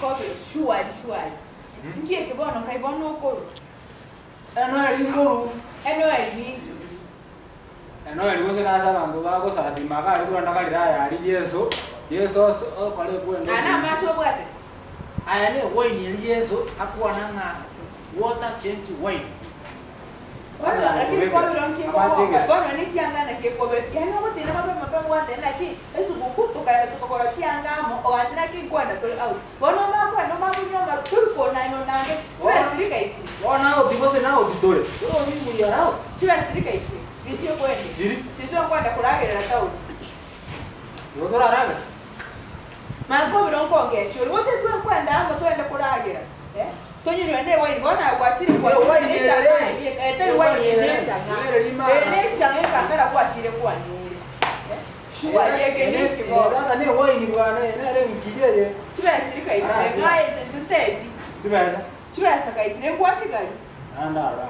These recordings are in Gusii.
Kobiro shuari shuari. Nki eke bono nkai bono okorwa? Enoeri nkoru. Enoeri ninki? Enoeri gose nase abanto bagosasima iga aria korende Galilaya aria Yeso, Yeso ase okora ekwenda Aya ochengi. namache obwate? Aya ne ewaini eria Yeso akwana ng'a water change wine. Bono lakini kobiro nki Amache ekogoka? egesi. Bono ne chianga naki ekobe? Yaani ogotinda mapema mapema gwateba naki esuguku tokaenda tokagora chianga amo ogante naki nkoenda tore out. Bono omanye koenda omanye konywa amarwa tori konani onange chibesiri kaichire. Bono out gose na out tore? Tore we are out. Chibesiri kaichire chiri chiekwende. Chiri. Chiri tokwenda koragerera town. Igo toraragere. Mara kobiro nkongechi ore gose twenkwenda amo twende koragera eh tonywe nonye ewaini bono aye gwachire Eh, waini kwanyure ere. echang'aa eria eka etari waini Waini ere ere. echang'aa Ere rimara. ere nechang'aa ekangara gwachire kwanyure eh sure eke ninki bono Tata ne waini bwana nere nkiye eye. chibesa kaichire Arase. ng'a eche nteti Chibesa. chibesa kaichire ngwatigari Nandara.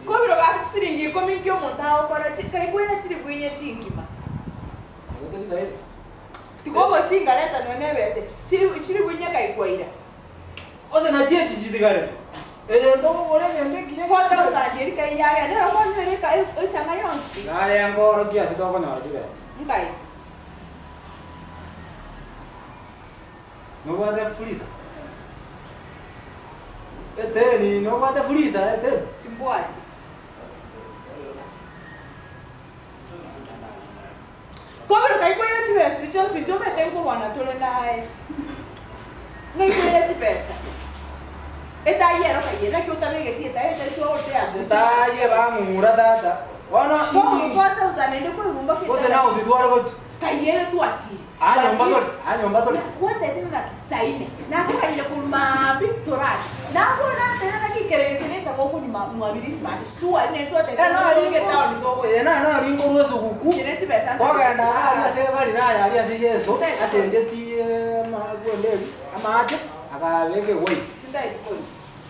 Kobiro gaki chisiringi ikomi nki omonto agokora chi kaikwera chiribu inye chingima. Tiga ogochinga reta nonya na ebese chiribu chiribu inye kaikwaira. Ose nachi echi chitigare. Eye ntogokora egento ekiya. 4000 eri kai yagenda nero kwanywera eka echang'a yonsi pi. Nare nkorokia ase tokonyora chibesa. Nkai. Nobwate fuliza? Eteni, nobwate fuliza eteni? Timbwati. Kobero kaikwaire chibesa chionsi pi nchomete nkorwana tore naye. Ng'aikwere chibesa. Etayi ero kaiye naki otabegeti etayi etari twagorete ya Gucci. Etaye bang'ura tata. Bono Four four thousand ende koirumba gose nawe titware gochi. Kaiyere twachire. Anyomba tore, anyomba tore. Gwatete naki saine. Nakoganyire korwa maambia toracha. Nakwo natera naki ekeregese necha gokonywa mwabirisi mambia sure nere twatete tosonge etown togochia. Nari nkorwa esuguku. Chire chibesa Twagenda aria ase Galilaya aria ase Yeso achengetie amakwenda eri amache akabeka ewaini. Tindaeti koywa.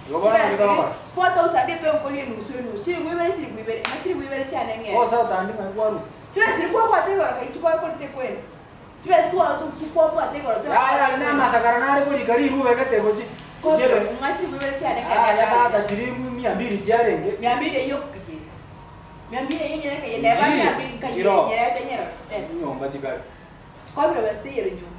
Igo bono naki togokora? 4000 etwenkoria enusu enusu chiribu ibere chiribu ibere ng'a chiribu ibere chiane ng'ende. Gose otandi ng'ai kwarusia. Chibesa kwabwate igoro kai chikwakorete kwenda. Chibesa twabwate igoro Yaya ari na amasakara nare korika rirube gete gochi. Gochiebe. Ng'a chiribu ibere chiane Aya ng'ende. tata chiri mia mbili chiarenge. Mia mbili eyo kiye. Mia mbili eyo nyere kaye neba Chiri. mia mbili kaye Chiro. nyere nyere. Nyomba chikare. Kobiro bese yere nyumba.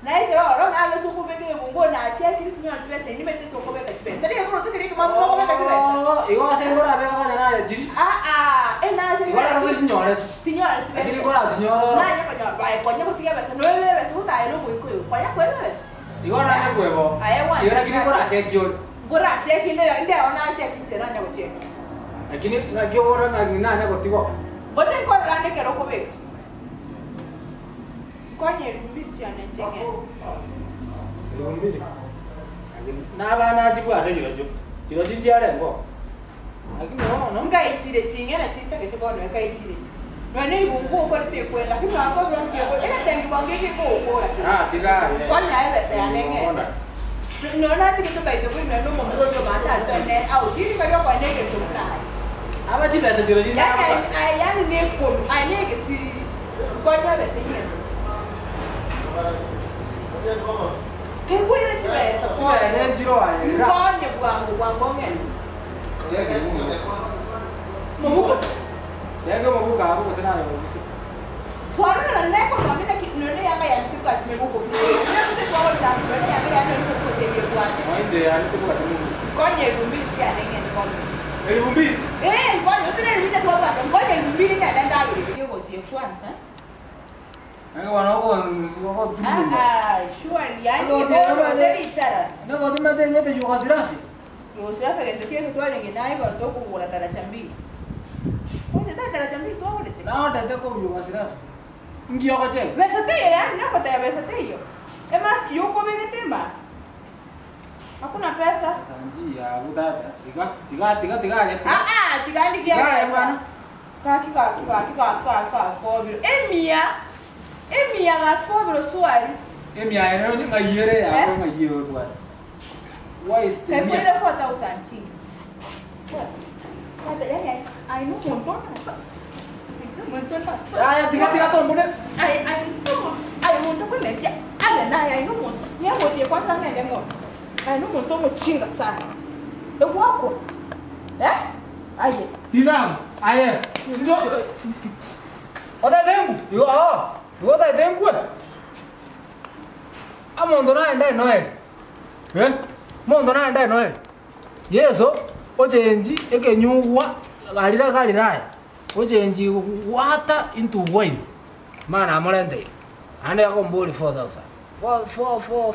Naye ekero oro naro ase okobeka ebungo nachekire tinyora chibesa nimete ase okobeka chibesa. Tari ekero otokereke mama okobeka chibesa. Oh, igo ase nkorabe konya naye chiri. Ah ah, enache Igo rero tochinyore. tinyora Lakini chibesa. korachinyora oro. Naye konya bae konya gotiga ebesa noebe ebesa otaere omoikoyo konya kweba ebesa. Igo nanye kwebo. Aye wancha. Igo lakini koracheki ore. Nkoracheki ndere ndero nacheki inche nanya gocheki. Lakini naki ogora ng'aki nanye gotigwa. Gote nkorora ande ekero okobeka. Konya elfu mbili chiane inche ng'ende. Elfu mbili. Lakini nabana nachibwate chirochio. Chirochio chiarengo. Lakini bono Nkaichire ching'ena chintagete bono ekaichire. Nonye ibungu okorete ekwenda lakini nakobira nkieko egetengi bwango egekogokora. Ah, tiga. Konya ebesa yane ng'ende. Nonye natigete okaite bori nonye omomura oria omanyete aritone out iri karia okonya egento buna aye. Aba chibesa chirochio Yani aye yani nekonu aye negesiriri. Konya ebesa ng'ende. Kegwire chibesa. Chibesa nchiro aye. Nkonye bwango bwango ng'ende. Cheke Mobuko. Cheke mobuka abo gose naye mobuse. Twarora neko nomina ki none yanga yantuka mebuko. None twagora none yanga yantuka teye bwate. Oinje yantuka mungu. Konye elfu mbili chiane ng'ende konye. Elfu mbili. Eh, nkonye otire elfu mbili twabwate. Nkonye elfu mbili ng'ende ndagire. Yogotie kwanza. Nake bwana uko uko Ah ah, surely yani Alo, ono alo. teri ichara. Nako timate nyote yuko sirafi. Yosirafa gento kiye twarenge naye igoro tokogora daraja mbili. Konye tari daraja mbili twagorete. Nao tete ko yuko sirafi. Ngiyo ko cheke. Besa teyo yani nakotaya besa teyo. Emaski yokobegete ma. Hakuna pesa. Sanji ya butata. Tiga tiga tiga tiga ya. Ah ah, tigandikia Tiga ya pesa. bwana. Kaki kaki kaki kaki kaki kaki kobiro. Emia. Emia ngakobiro swali. Emia eno ngayere ya Eh? ko ngayere bwana. Why is the Kaikwenda mia? 4000 chingi. Kata yani ai no montón asa. Omonto naso. Yaya tiga tiga tombune. Aye aye aye omonto okonetia abe naye aye nomonto niagotie kwanza ng'ende ng'ombe aye nomonto omochinga sana egwakwa eh aye. Tinamu aye. Otagete nku? Igo oo, igo otagete nkwe? Omonto naende noere, eh, omonto naende noere. Yeso ochengi ekenyugwa garira Galilaya, ochengi water into wine, mana amorenteire, naende akomboria 4000, four four four.